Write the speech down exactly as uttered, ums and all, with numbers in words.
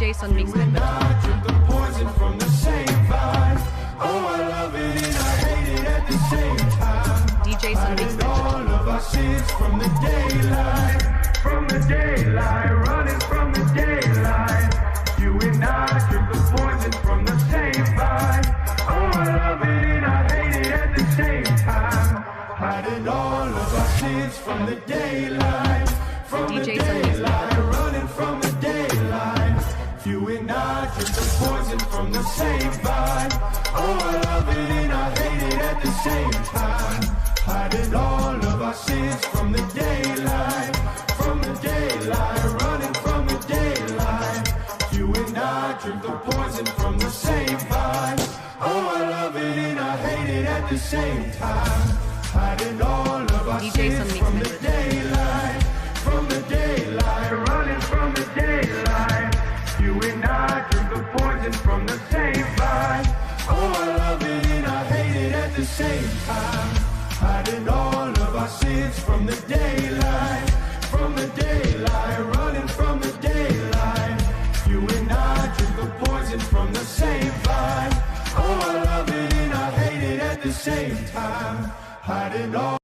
Jason Mix Maker. I drink the poison from the same vine. Oh, I love it and I hate it at the same time. D J Sun Mix Maker. All of our sins from the daylight, from the daylight, running from the daylight. You and I drink the poison from the same vine. Oh, I love it and I hate it at the same time. Hiding all of our sins from the daylight, from the D J Sun Mix Maker. Daylight, running from the daylight. You and I drink the poison from the same vine. Oh, I love it and I hate it at the same time. Hiding all of our sins from the daylight, from the daylight, running from the daylight. You and I drink the poison from the same vine. Oh, I love it and I hate it at the same time. Hiding all of our D J sins Sun Mix from the Maker. Daylight, from the daylight, running from the daylight. You and I drink the poison from the same vine. Oh, I love it and I hate it at the same time. Hiding all of our sins from the daylight, from the daylight, running from the daylight. You and I drink the poison from the same vine. Oh, I love it and I hate it at the same time. Hiding all